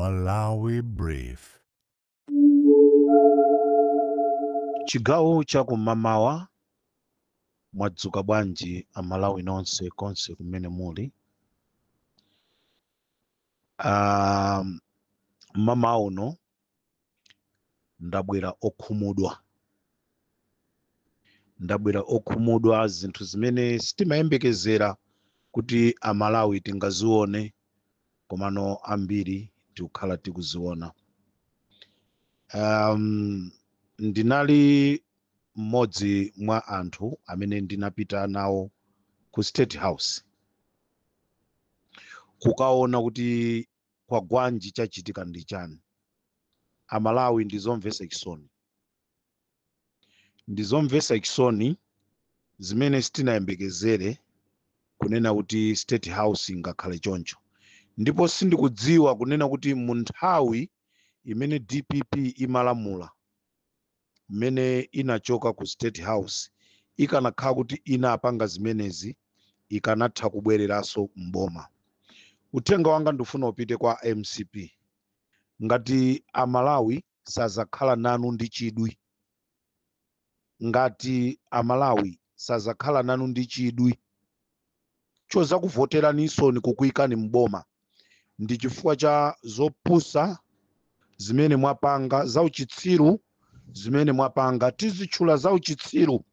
Malawi Brief. Chigawo cha kumamawa, mwadzuka bwanji Amalawi nonse konse kumene muli? Mamawa uno ndabwera okhumudwa, ndabwera okhumudwa zinthu zimene sitimayembekezera kuti Amalawi tingazione, komano ambiri tikukhala tikuziona. Ndinali mmodzi mwa anthu amene ndinapita nawo ku State House kukaona kuti kwagwanji, chachitika ndi chani. Amalawi, ndizomvetsa chisoni, ndizomvetsa chisoni zimene sitinayembekezere kunena kuti State House ingakhale choncho. Ndipo sindikudziwa kunena kuti mu nthawi imene DPP imalamula, mmene inachoka ku State House, ikanakhala kuti inapanga zimenezi, ikanatha kubwereranso mboma. Uthenga wanga ndifuna upite kwa MCP. Ngati Amalawi sazakhala nanu ndi chidwi, ngati Amalawi sazakhala nanu ndi chidwi chozakuvoteraninso kukuyikani mboma, ndi chifukwa cha zopusa zimene mwapanga, zauchitsiru zimene mwapanga. Tizitchula zauchitsiru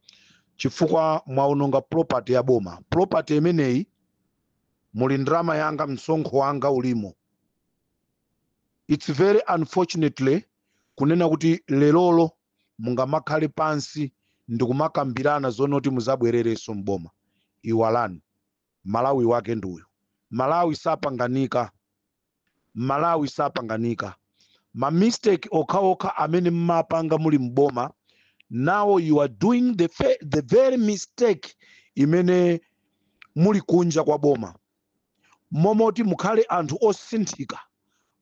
chifukwa mwaononga property ya boma. Property imeneyi muli ndalama yanga, msonkho wanga ulimo. It's very unfortunately kunena kuti lerolo mungamakhale pansi ndikumakambirana zonoti muzabwererenso mboma. Iwalani, Malawi wake nduyu. Malawi sapanganika, Malawi sapanganika. Ma mistake okhaokha amene mmapanga muli mboma, now you are doing the very mistake imene muli kunja kwa boma. Momoti mukhale anthu osinthika,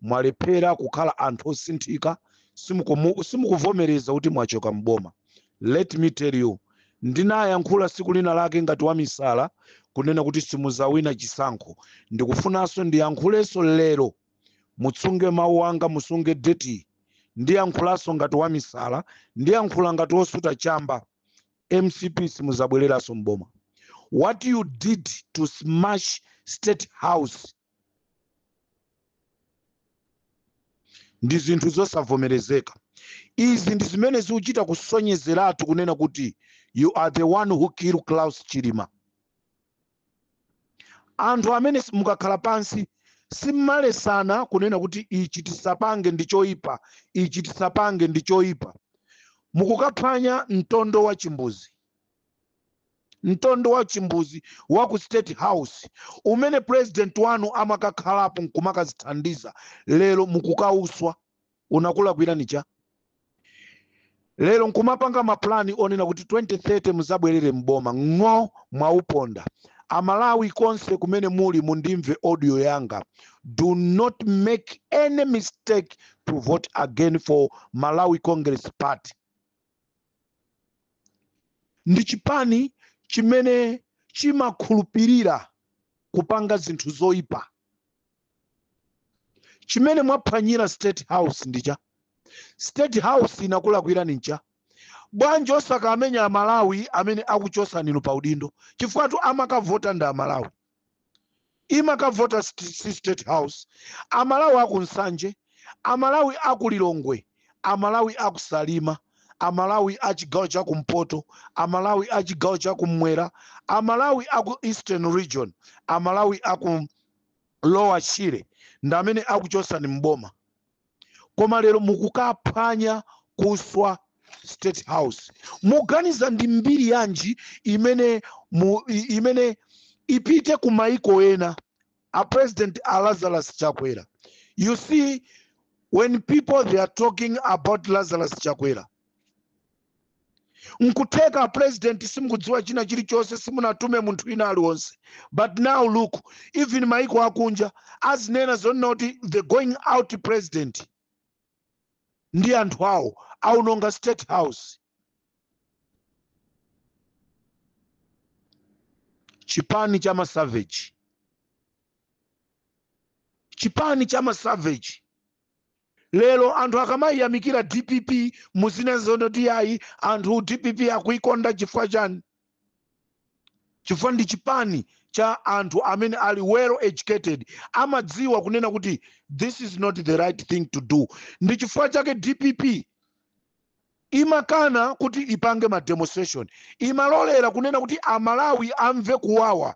mwalephera kukhala anthu osinthika. Simukuvomereza kuti mwachoka mboma. Let me tell you, ndinayankhula siku lina lake ngati wamisala kunena kuti simuzawina chisankho. Ndikufunanso ndiyankhulenso lero, mutsunge mawu anga, musunge date. Ndiyankhulanso ngati wamisala, ndiyankhula ngati wosuta chamba. MCP, simuzabwereranso mboma. What you did to smash State House ndi zinthu zosavomerezeka. Izi ndi zimene zikuchita kusonyezeratu kunena kuti you are the one who kill Klaus Chilima. Anthu amene mukakhala pansi simmalesana kunena kuti ichi tisapange ndi choyipa, ichi tisapange ndi choyipa. Mukukaphwanya mtondo wa chimbuzi, mtondo wa chimbuzi wa ku State House umene president wanu amakakhalapo nkumakazithandiza. Lero mukukauswa. Unakulakwirani cha lero nkumapanga maplani onena kuti 2030 muzabwerere mboma? Ng'o mwauponda. Amalawi konse kumene muli, mundimve audio yanga: do not make any mistake to vote again for Malawi Congress Party. Ndi chipani chimene chimakhulupirira kupanga zinthu zoyipa. Chimene mwaphwanyira State House ndicha State House inakulakwirani ncha bwanji? Osakamenya Amalawi amene akuchosani inu pa udindo, chifukwa tu amakavota ndi Amalawi. Imakavota si State House. Amalawi aku Nsanje, Amalawi aku Lilongwe, Amalawi aku Salima, Amalawi a chigawo chakumpoto, Amalawi a chigawo chakummwera, Amalawi aku Eastern Region, Amalawi aku Lower Shire ndi amene akuchosani mboma. Koma lero mukukaphwanya, kuswa State House. Muganiza ndi mbiri yanji imene ipite ku maiko ena? A President a Lazarus Chakwera, you see, when people, they are talking about Lazarus Chakwera, nkutheka president simukudziwa china chilichonse, simunatume munthu wina aliwonse, but now look, even maiko akunja azinena zonena kuti the going out president ndi anthu awo aunonga State House. Chipani cha masavage, chipani cha masavage. Lero anthu akamayiyamikira DPP muzinena kuti ayi, anthu DPP akuikonda chifukwa chani? Chifukwa ndi chipani cha anthu amene ali well educated, amadziwa kunena kuti this is not the right thing to do. Ndi chifukwa chake DPP imakana kuti ipange ma demonstration, imalolera kunena kuti Amalawi amve kuwawa,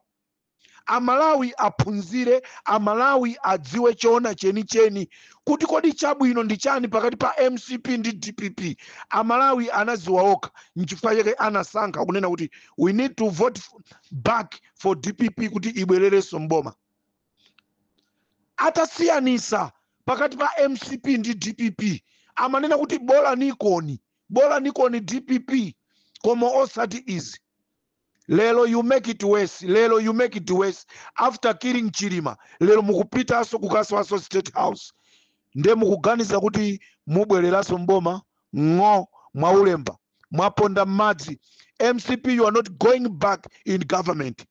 Amalawi aphunzire, Amalawi adziwe choona chenicheni kuti kodi chabwino ndi chani pakati pa MCP ndi DPP. Amalawi anaziwa okha, nchifukwa chake anasankha kunena kuti we need to vote back for DPP kuti ibwererenso mboma. Atasiyanisa pakati pa MCP ndi DPP, amanena kuti bola nikoni, bola nikoni DPP, koma osati izi. Lero you make it worse, lero you make it worse. After killing Chilima, lero mukupitanso kukaswaso State House, nde mukuganiza kuti mubwereranso mboma? Ng'o mwaulemba, mwaponda m'madzi. MCP, you are not going back in government.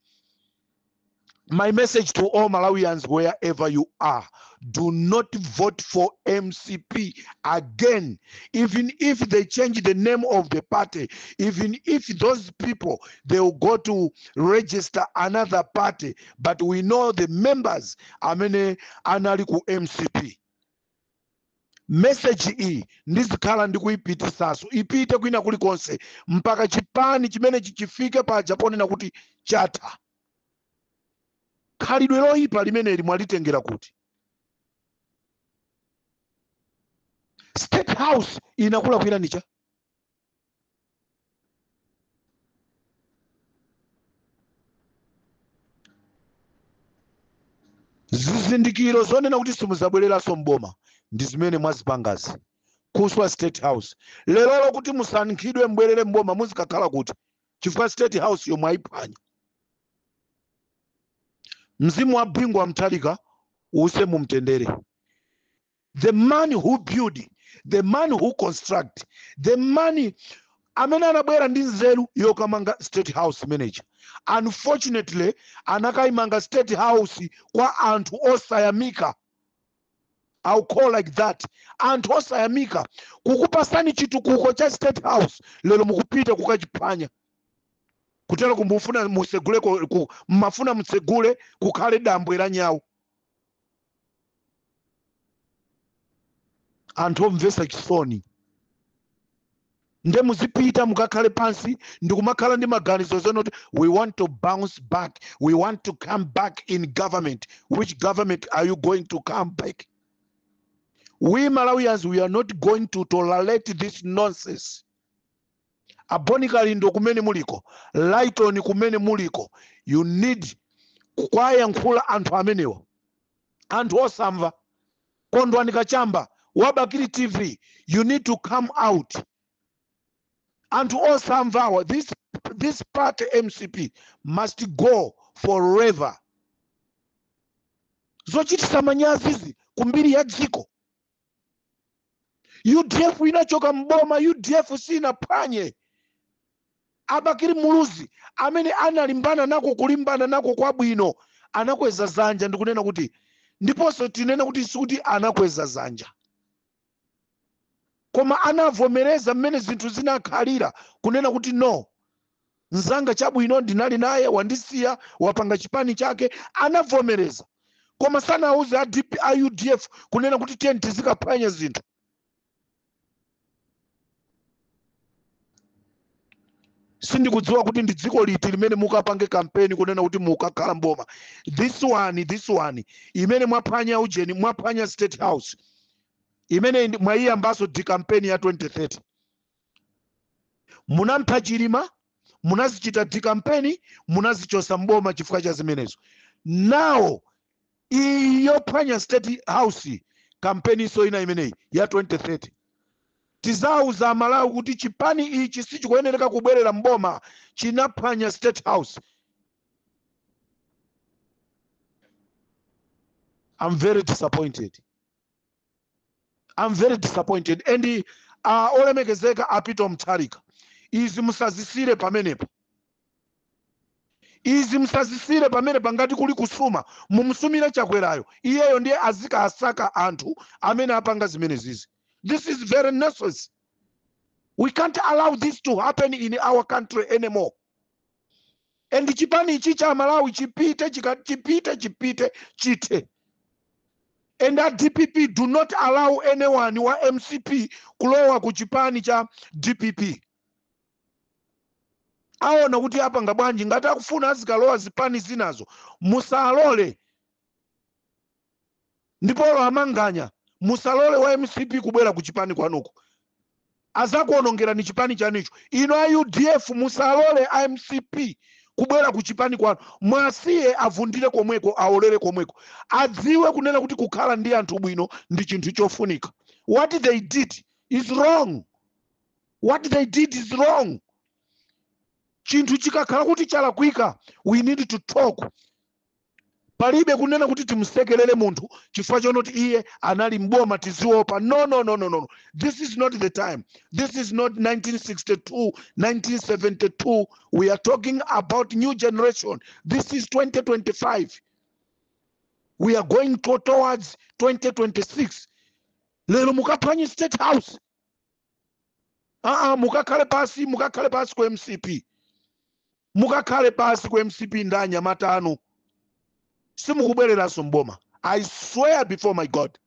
My message to all Malawians wherever you are, do not vote for MCP again. Even if they change the name of the party, even if those people, they will go to register another party, but we know the members amene anali ku MCP. Message iyi ndizikhala ndikuyipitisaso, ipite kwina kulikonse mpaka chipani chimene chichifike paja ponena kuti chatha. Khalidwe loyipa limeneli mwalitengera kuti? State House inakulakwirani cha? Zizindikiro zonena kuti simuzabwereranso mboma ndi zimene mwazipangazi. Kuswa State House lerolo kuti musankhidwe mbwerere mboma, muzikakhala kuti? Chifukwa State House yomwe ayiphwanya. Mzimu wa Bingu wa Mutharika uuse mumtendere. The man who build, the man who construct, the man amene anabwera ndi nzeru yokamanga State House manager, unfortunately anakayimanga State House kwa anthu osayamika. I'll call like that, anthu osayamika. Kukupasani chitukuko cha State House, lero mukupita kukachiphwanya. Kutero kumufuna musegule, mmafuna mutsegule kukhale dambwe la nyawu. Anthu omvesa chisoni. Nde muzipita mukakhale pansi ndikumakhala ndi maganizo zonoti we want to bounce back, we want to come back in government. Which government are you going to come back? We Malawians, we are not going to tolerate this nonsense. Aboni Kalindo kumene muliko, Lighton kumene muliko, you need kuwayankhula anthu amenewa, anthu osamva. Kondwani Kachamba wa Bakili TV, you need to come out. Anthu osamvawa, this party MCP must go forever. Zochitisa manyazizi kumbiri ya dziko. UDF inachoka mboma, UDF sinaphwanye. Abakili Muluzi amene analimbana nako, kulimbana nako kwabwino, anakweza zanja ndikunena kuti, ndiponso tinene kuti sikuti anakweza zanja, koma anavomereza mmene zinthu zinakhalira, kunena kuti no, mzanga chabwino ndinali naye, wandisiya, wapanga chipani chake. Anavomereza, koma sanauze a DP, a UDF kunena kuti tiye tizikaphwanya zinthu. Sindikudziwa kuti ndi dziko liti limene mukapange kampeni kunena kuti mukakhala mboma. This one, this one imene mwaphwanya ujeni, mwaphwanya State House imene mwayiyambaso di kampeni ya 2030. Munampha Chilima, munazichita di kampeni, munazichosa mboma chifukwa cha zimenezo. Now iyi yophwanya State House, kampeni so ina imeneyi ya 2030, tizauza Amalawi kuti chipani ichi sichikuyenereka kubwerera mboma, chinaphwanya State House. I'm very disappointed, I'm very disappointed. And olemekezeka a Peter Mutharika, izi musazisire pamenepo. Izi musazisire pamene pangati kuli kusuma, mumusumire Chakwerayo, iyeyo ndiye azikasaka anthu amene apanga zimene zizi. This is very necessary. We can't allow this to happen in our country anymore. And chipani ichi cha Malawi chipite, chipite, chipite, chite. And that DPP do not allow anyone wa MCP kulowa ku chipani cha DPP. Aona kuti apanga bwanji, ngati akufuna azikalowa zipani zinazo, musalole. Ndipo amanganya, musalole wa MCP kubwera ku chipani kwanuko, azakuonongerani chipani chanicho. Ino a UDF musalole a MCP kubwera ku chipani kwanu, mwasiye avundire komweko, aolere komweko, adziwe kunena kuti kukhala ndi anthu bwino ndi chinthu chofunika. What they did is wrong. What they did is wrong. Chinthu chikakhala kuti chalakwika, we need to talk. Palibe kunena kuti timsekerere munthu chifukwa chonoti iye anali mboma tiziopa. No, no, no, no, no. This is not the time. This is not 1962, 1972. We are talking about new generation. This is 2025. We are going towards 2026. Lero mukaphwanye State House. Mukakhale pasi, mukakhale pasi ku MCP. Mukakhale pasi ku MCP ndi anyamata anu. Simukubwereranso mboma. I swear before my God.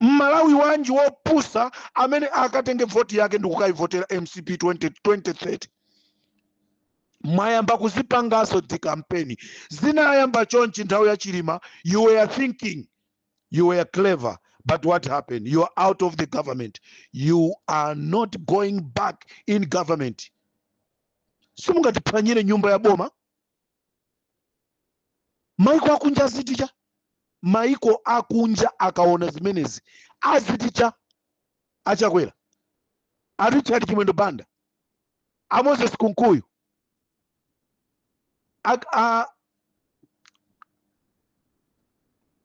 Mmalawi wanji wopusa amene akatenge voti yake ndikukayivotera MCP 2030. Mwayamba kuzipangaso di campaign. Zinayamba chonchi nthawi ya Chilima. You were thinking, you were clever, but what happened? You are out of the government. You are not going back in government. Simungatiphwanyire nyumba ya boma. Maiko akunja aziticha, maiko akunja akaona zimenezi aziticha. Achakwera, a Richard Chimwendo Banda, a Moses Kunkuyu,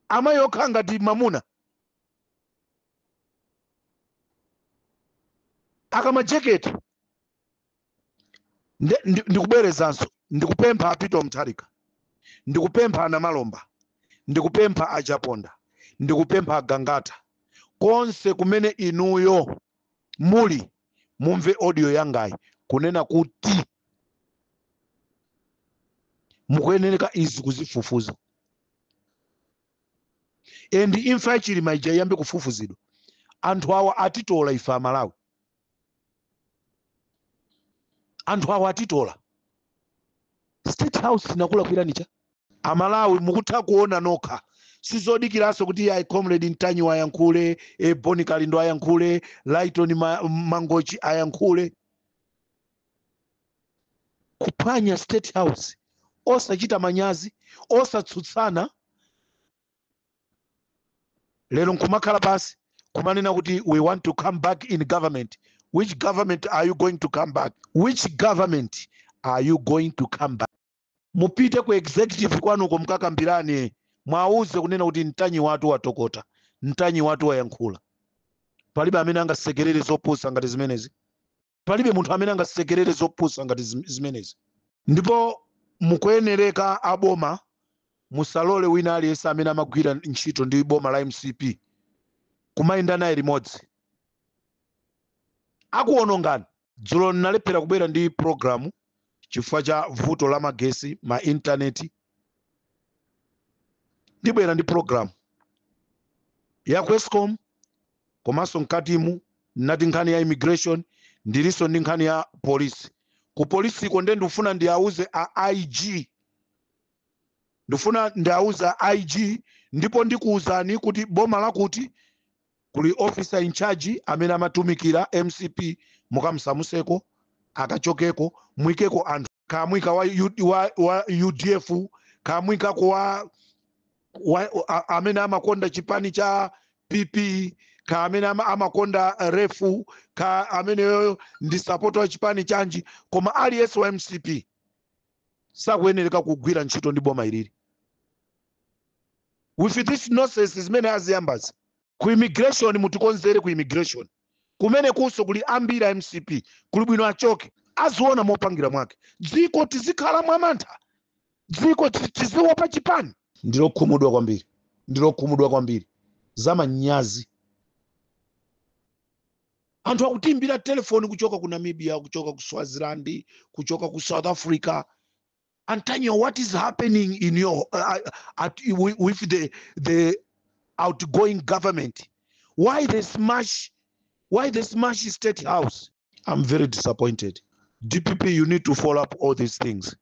amayi okha ngati mamuna, akamajeketi. Ndikubwerezanso, ndikupempha Peter Mutharika, ndikupempha ana Malomba, ndikupempha Achaponda, ndikupempha Gangata, konse kumene inuyo muli, mumve audio yangayi kunena kuti mukuyenereka izi kuzifufuza. And imfa ya Chilima ija iyambe kufufuzidwa. Anthu awa atitola ife Amalawi, anthu awa atitola. State House inakulakwirani cha Amalawi, mukutha kuona nokha. Sizodikiranso kuti ayi Comrade Ntanyiwa ayankhule, Boni Kalindo ayankhule, Lighton Mangochi ayankhule. Kuphwanya State House osachita manyazi, osatsutsana, lero nkumakhala pasi kumanena kuti we want to come back in government. Which government are you going to come back? Which government are you going to come back? Mupite ku executive kwanuko mukakambirane, mwauze kunena kuti Ntanyi watu watokota, Ntanyi watu wayankhula. Palibe amene angasekerere zopusa ngati zimenezi. Palibe munthu amene angasekerere zopusa ngati zimenezi. Ndipo mukuyenereka aboma, musalole wina aliyense amene amagwira ntchito ndi boma la MCP kumayenda naye limodzi. Akuwonongani. Dzulo ndinalephera kubwera ndi programu chifukwa cha vuto la magesi, ma intaneti. Ndibwera ndi programu ya Escom, komanso mkatimu nati nkhani ya immigration, ndilinso ndi nkhani ya polisi. Ku polisiko nde ndikufuna ndiauze a IG, ndikufuna ndiauze a IG, ndipo ndikuwuzani kuti boma lakuti kuli officer in charge amene amatumikira MCP, mukamsamuseko akachokeko, mwikeko anthu kamwika wa UDF, kamwikako amene amakonda chipani cha PP, ka amene amakonda refu, ka ameneyo ndi supporter wa chipani chanji. Koma aliyense wa MCP sakuyenereka kugwira ntchito ndi boma ilili. With this nonsense zimene aziyambazi ku immigration, mutikonzere ku immigration kumene kunso kuli ambiri a MCP, kuli bwino achoke. Aziona mopangira mwake. Dziko tizikhala mwamantha, dziko tiziopa chipani. Ndilokhumudwa kwambiri, ndilokhumudwa kwambiri. Zamanyazi. Anthu akutiimbira telefoni kuchoka ku Namibia, kuchoka ku Swaziland, kuchoka ku South Africa: "Antonio, what is happening in your at, with the outgoing government? Why they smash State House?" I'm very disappointed. DPP, you need to follow up all these things.